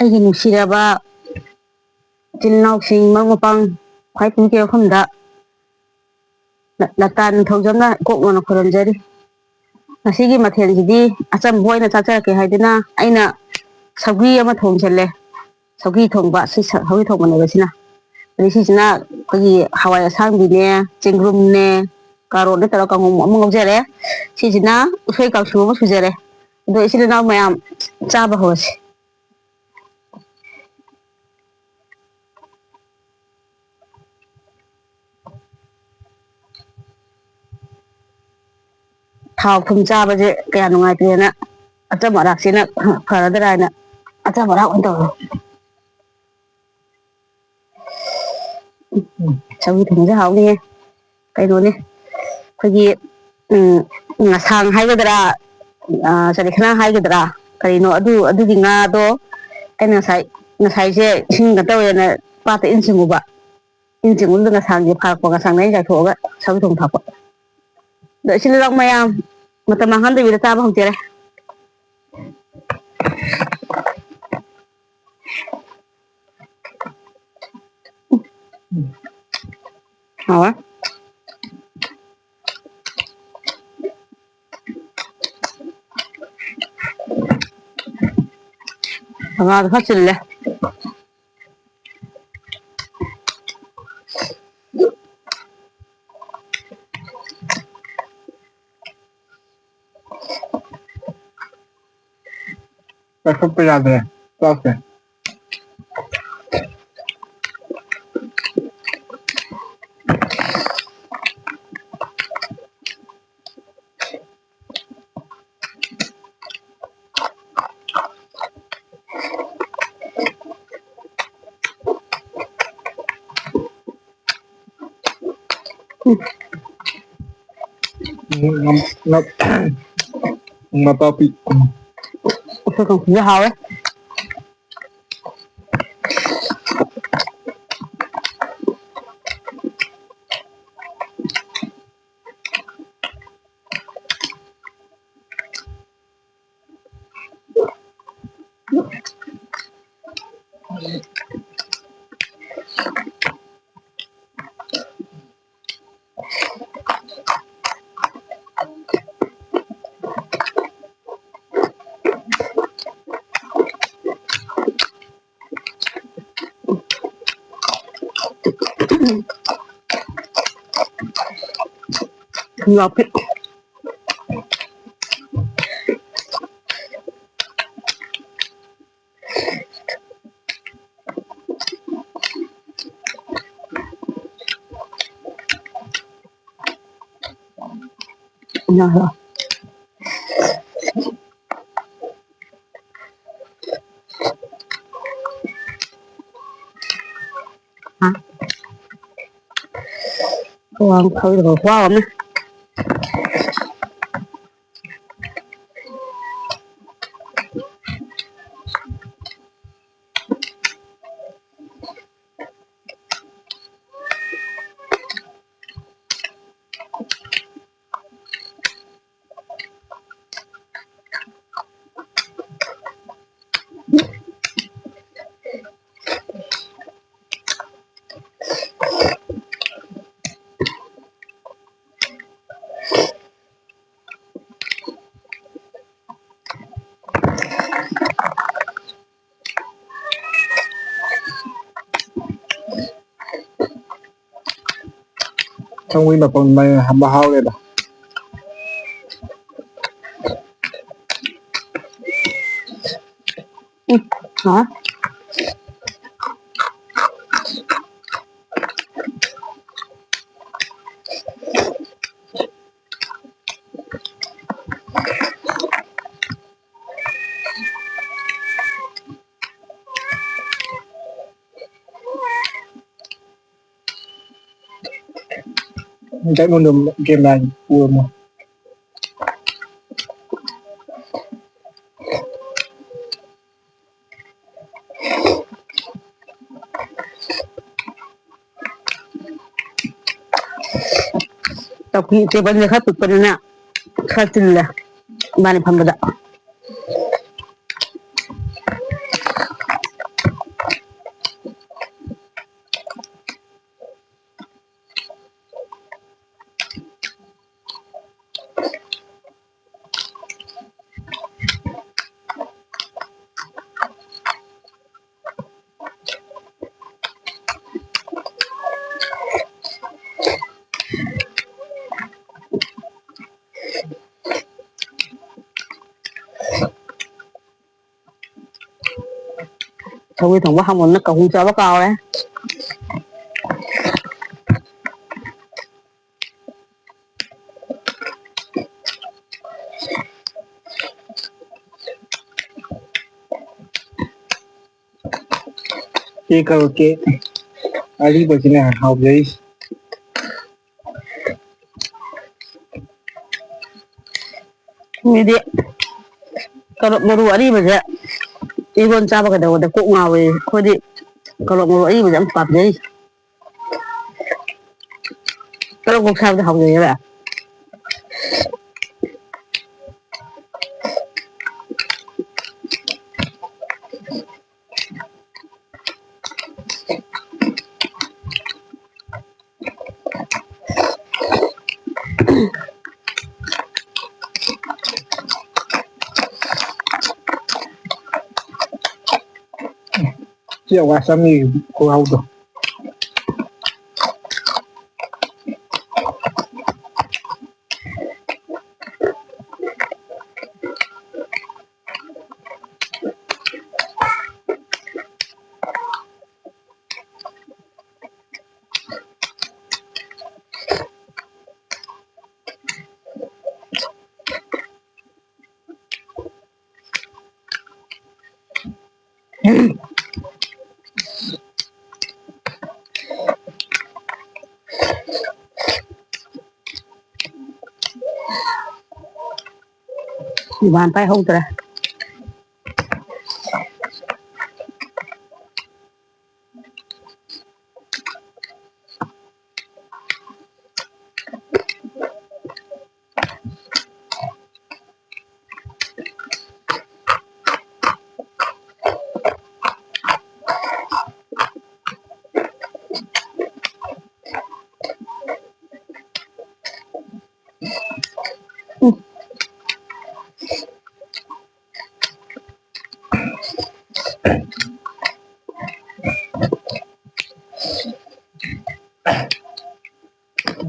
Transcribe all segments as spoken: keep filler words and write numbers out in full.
ꯑꯩꯒꯤ ꯅꯨꯡꯁꯤꯔꯕ ꯏꯆꯤꯜ ꯏꯅꯥꯎꯁꯤꯡ, ꯃꯔꯨꯞ ꯃꯄꯥꯡ, ꯈ꯭ꯋꯥꯏ ꯄꯨꯟꯁꯤ ꯃꯐꯝꯗ ꯂ-, ꯂꯇꯥ ꯅꯤꯡꯊꯧꯖꯝꯅ ꯏꯀꯣꯛ ꯅꯣꯟꯅ ꯈꯨꯔꯨꯝꯖꯔꯤ꯫ ꯉꯁꯤꯒꯤ ꯃꯊꯦꯜꯁꯤꯗꯤ ꯑꯆꯝꯕ ꯑꯣꯏꯅ ꯆꯥꯖꯔꯛꯀꯦ ꯍꯥꯏꯗꯨꯅ ꯑꯩꯅ ꯁꯧꯒ꯭ꯔꯤ ꯑꯃ ꯊꯣꯡꯖꯜꯂꯦ꯫ ꯁꯧꯒ꯭ꯔꯤ ꯊꯣꯡꯕ, ꯁꯤ ꯁ-, ꯁꯧꯒ꯭ꯔꯤ ꯊꯣꯡꯕꯅꯦꯕ ꯁꯤꯅ꯫ ꯑꯗꯩ ꯁꯤꯁꯤꯅ ꯑꯩꯈꯣꯏꯒꯤ ꯍꯋꯥꯏ ꯑꯁꯥꯡꯕꯤꯅꯦ, ꯆꯦꯡꯒ꯭ꯔꯨꯝꯅꯦ, ꯀꯥꯔꯣꯠꯅꯦ ꯇꯧꯔꯒ ꯀꯥꯡꯍꯧ ꯑꯃ ꯉꯧꯖꯔꯦ꯫ ꯁꯤꯁꯤꯅ ꯎꯁꯣꯏ ꯀꯥꯡꯁꯨ ꯑꯃ ꯁꯨꯖꯔꯦ꯫ ꯑꯗꯣ ꯏꯆꯤꯜ ꯏꯅꯥꯎ ꯃꯌꯥꯝ ꯆꯥꯕ ꯍꯧꯔꯁꯤ꯫ ꯊꯥꯎ ꯊꯨꯝ ꯆꯥꯕꯁꯦ ꯀꯌꯥ ꯅꯨꯡꯉꯥꯏꯇꯦꯅ ꯑꯆꯝ ꯑꯔꯥꯛꯁꯤꯅ ꯐꯔꯗ꯭ꯔꯥ ꯍꯥꯏꯅ ꯑꯆꯝ ꯑꯔꯥꯛ ꯑꯣꯏꯅ ꯇꯧꯔꯦ꯫ ꯎꯝ, ꯁꯧꯒ꯭ꯔꯤ ꯊꯣꯡꯕꯁꯦ ꯍꯥꯎꯅꯤꯍꯦ꯫ ꯀꯩꯅꯣꯅꯦ, ꯑꯩꯈꯣꯏꯒꯤ, ꯎꯝ, ꯉꯁꯥꯡ ꯍꯥꯏꯒꯗ꯭ꯔꯥ, ꯑ, ꯆꯔꯤꯈꯅꯥ ꯍꯥꯏꯒꯗ꯭ꯔꯥ, ꯀꯔꯤꯅꯣ ꯑꯗꯨ, ꯑꯗꯨꯒꯤ ꯉꯥꯗꯣ ꯑꯩꯅ ꯉꯁꯥꯏ, ꯉꯁꯥꯏꯁꯦ ꯏꯁꯤꯡ ꯀꯩꯅꯣ ꯇꯧꯋꯦꯅ ꯄꯥꯠꯇ ꯏꯟ ꯆꯤꯡꯉꯨꯕ꯫ ꯏꯟ ꯆꯤꯡꯉꯨꯕꯗ ꯉꯁꯥꯡꯁꯦ ꯐꯥꯔꯛꯄ, ꯉꯁꯥꯡꯅ ꯑꯩꯅ ꯆꯥꯏꯊꯣꯛꯑꯒ ꯁꯧꯒ꯭ꯔꯤ ꯊꯣꯡ ꯊꯥꯛꯄ꯫ ꯑꯗꯣ ꯏꯆꯤꯜ ꯏꯅꯥꯎ ꯃꯌꯥꯝ, ꯃꯇꯝ ꯃꯥꯡꯍꯟꯗꯕꯤꯗ ꯆꯥꯕ ꯍꯧꯖꯔꯦ꯫ ꯍꯥꯎꯋꯦ꯫ ꯉꯥꯗꯣ ꯈꯔ ꯆꯤꯜꯂꯦ꯫ ꯄꯥꯏꯈꯠꯄ ꯌꯥꯗ꯭ꯔꯦ꯫ ꯆꯥꯛꯁꯦ꯫ ꯎꯝ, ꯉꯝ-, ꯉꯝ-, ꯅꯄꯥꯛꯄꯤ꯫ ꯎꯁꯣꯏ ꯀꯥꯡꯁꯨꯁꯦ ꯍꯥꯎꯋꯦ꯫ ꯊꯨꯝ ꯌꯥꯛꯄꯤ꯫ ꯌꯥꯛꯑꯦ꯫ ꯍꯥ? ꯈꯨꯍꯥꯎ ꯑꯃ꯫ ꯁꯧꯒ꯭ꯔꯤ ꯃꯄꯪ ꯃꯍꯥꯎꯔꯦꯗ꯫ ꯎꯝ, ꯍꯥꯎꯋꯦ꯫ ꯗꯥꯏꯃꯟꯗꯣ ꯒꯦꯝ ꯂꯥꯏꯟ ꯄꯨꯔꯝꯃꯣ꯫ ꯆꯧꯀꯤ ꯇꯦꯕꯜꯁꯦ ꯈꯔ ꯄꯤꯛꯄꯅꯤꯅ ꯈꯔ ꯆꯤꯜꯂꯦ ꯏꯕꯥꯅꯤ ꯐꯝꯕꯗ꯫ ꯁꯧꯒ꯭ꯔꯤ ꯊꯣꯡꯕ ꯍꯥꯎꯃꯟꯗꯅ ꯀꯥꯡꯍꯧ ꯆꯥꯕ ꯀꯥꯎꯔꯦ꯫ ꯁꯤ ꯀꯧꯔꯛꯀꯦ꯫ ꯑꯔꯤꯕꯁꯤꯅ ꯍꯥꯎꯖꯩ꯫ ꯃꯤꯗꯤ ꯀꯔꯣꯠ ꯃꯔꯨ ꯑꯔꯤꯕꯁꯦ ꯏꯔꯣꯟ ꯆꯥꯕ ꯀꯩꯗꯧꯕꯗ ꯀꯣꯛ ꯉꯥꯎꯋꯦ꯫ ꯑꯩꯈꯣꯏꯗꯤ ꯀꯔꯣꯠ ꯃꯔꯨ ꯑꯔꯤꯕꯁꯦ ꯌꯥꯝ ꯄꯥꯝꯖꯩ꯫ ꯀꯔꯣꯠ ꯃꯔꯨ ꯁꯥꯕꯗ ꯍꯥꯎꯖꯩꯌꯦꯕ꯫ ꯁꯤ ꯑꯋꯥ ꯆꯪꯉꯤ ꯈꯨꯍꯥꯎꯗꯣ꯫ ꯗꯨꯀꯥꯟ ꯄꯥꯏꯍꯧꯗ꯭ꯔꯦ꯫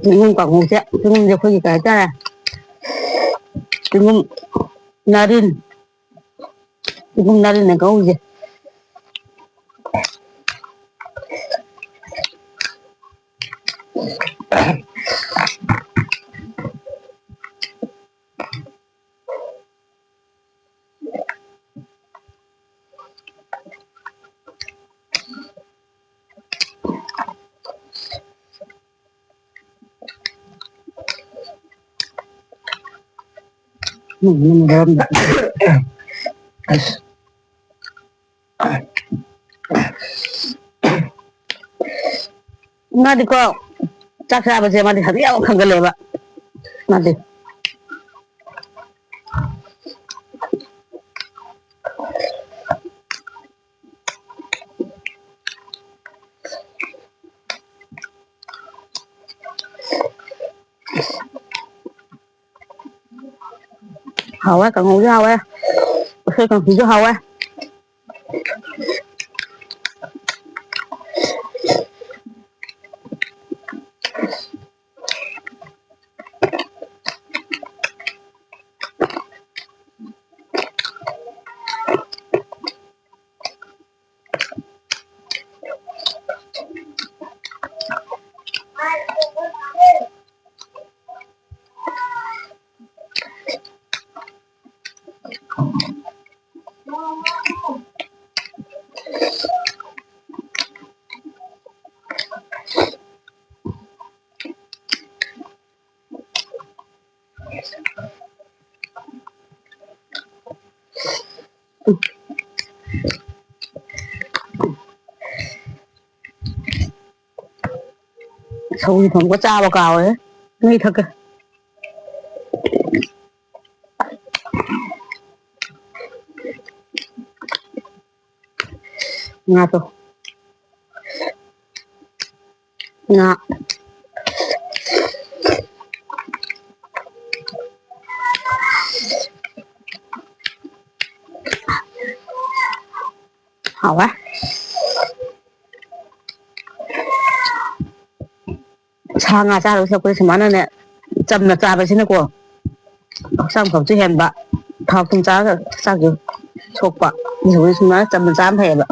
ꯆꯤꯡꯒꯨꯝ ꯀꯥꯡꯍꯧꯁꯦ, ꯆꯤꯡꯒꯨꯝꯁꯦ ꯑꯩꯈꯣꯏꯒꯤ ꯀꯩ ꯍꯥꯏꯇꯥꯔꯦ, ꯆꯤꯡꯒꯨꯝ ꯅꯥꯔꯤꯟ, ꯆꯤꯡꯒꯨꯝ ꯅꯥꯔꯤꯟꯅ ꯀꯧꯔꯤꯁꯦ꯫ ꯎꯝ, ꯎꯝ, ꯎꯝ꯫ ꯑꯁ꯫ ꯃꯥꯗꯤꯀꯣ, ꯆꯥꯛ ꯆꯥꯕꯁꯦ ꯃꯥꯗꯤ ꯍꯧꯖꯤꯛ ꯌꯥꯝ ꯈꯪꯒꯜꯂꯦꯕ꯫ ꯃꯥꯗꯤ꯫ ꯍꯥꯎꯋꯦ, ꯀꯥꯡꯍꯧꯁꯨ ꯍꯥꯎꯋꯦ, ꯎꯁꯣꯏ ꯀꯥꯡꯁꯨꯁꯨ ꯍꯥꯎꯋꯦ꯫ ꯁꯧꯒ꯭ꯔꯤ ꯊꯣꯡꯕ ꯆꯥꯕ ꯀꯥꯎꯋꯦ꯫ ꯃꯍꯤ ꯊꯛꯀꯦ꯫ ꯉꯥꯗꯣ꯫ ꯉꯥ꯫ ꯍꯥꯎꯋꯦ꯫ ꯁꯥ ꯉꯥ ꯆꯥꯗꯧ ꯁꯔꯨꯛꯄꯨꯗꯤ ꯁꯨꯃꯥꯏꯅꯅꯦ, ꯆꯝꯅ ꯆꯥꯕꯁꯤꯅꯀꯣ, ꯍꯛꯆꯥꯡ ꯐꯕꯁꯨ ꯍꯦꯟꯕ, ꯊꯥꯎ ꯊꯨꯝ ꯆꯥꯔꯒ ꯍꯛꯆꯥꯡꯁꯨ ꯁꯣꯛꯄ꯫ ꯑꯗꯨꯕꯨꯗꯤ ꯁꯨꯃꯥꯏꯅ ꯆꯝꯅ ꯆꯥꯕꯅ ꯐꯩꯌꯦꯕ꯫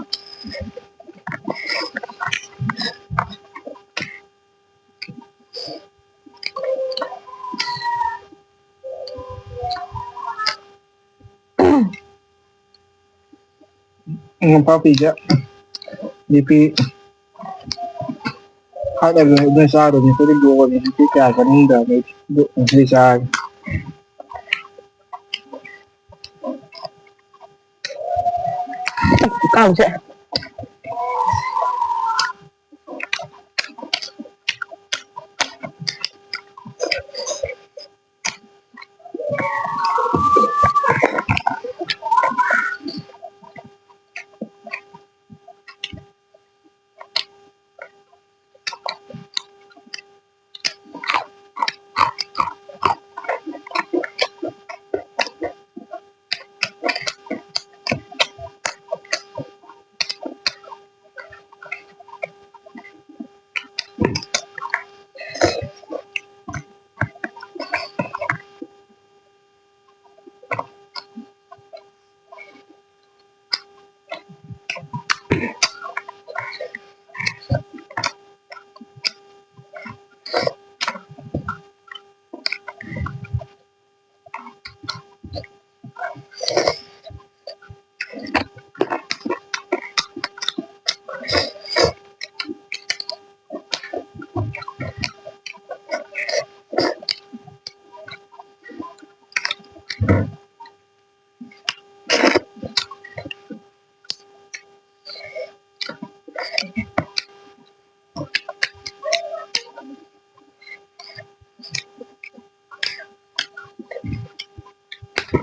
ꯅꯝꯄꯥꯛꯄꯤꯁꯦ ꯕꯤ ꯄꯤ ꯍꯥꯏꯠ ꯂꯩꯕ ꯅꯣꯏ ꯆꯥꯗꯕꯅꯤ, ꯑꯩꯈꯣꯏꯗꯤ ꯂꯣ ꯑꯣꯏꯕꯅꯤ, ꯕꯤ ꯄꯤ ꯀꯌꯥ ꯆꯥꯅꯤꯡꯗꯕꯅꯤ, ꯑꯗꯨ ꯉꯁꯤꯗꯤ ꯆꯥꯔꯒꯦ꯫ ꯀꯥꯡꯁꯦ꯫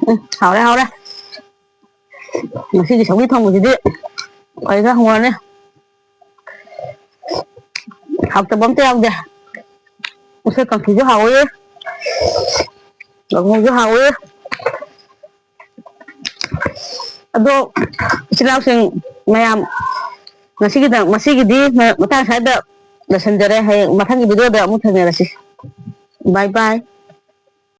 ꯎꯝ, ꯍꯥꯎꯔꯦ, ꯍꯥꯎꯔꯦ꯫ ꯉꯁꯤꯒꯤ ꯁꯧꯒ꯭ꯔꯤ ꯊꯣꯡꯕꯁꯤꯗꯤ ꯈ꯭ꯋꯥꯏꯗ ꯍꯪꯉꯨꯔꯅꯤ꯫ ꯍꯥꯎꯇꯕ ꯑꯝꯇ ꯌꯥꯎꯗꯦ꯫ ꯎꯁꯣꯏ ꯀꯥꯡꯁꯨꯁꯨ ꯍꯥꯎꯋꯤ, ꯀꯥꯡꯍꯧꯁꯨ ꯍꯥꯎꯋꯤ꯫ ꯑꯗꯣ, ꯏꯆꯤꯜ ꯏꯅꯥꯎꯁꯤꯡ ꯃꯌꯥꯝ, ꯉꯁꯤꯒꯤꯗ-, ꯉꯁꯤꯒꯤꯗꯤ ꯃꯇꯥꯡ ꯁ꯭ꯋꯥꯏꯗ ꯂꯣꯏꯁꯤꯟꯖꯔꯦ꯫ ꯍꯌꯦꯡ ꯃꯊꯪꯒꯤ video ꯗ ꯑꯃꯨꯛ ꯊꯦꯡꯅꯔꯁꯤ꯫ Bye bye꯫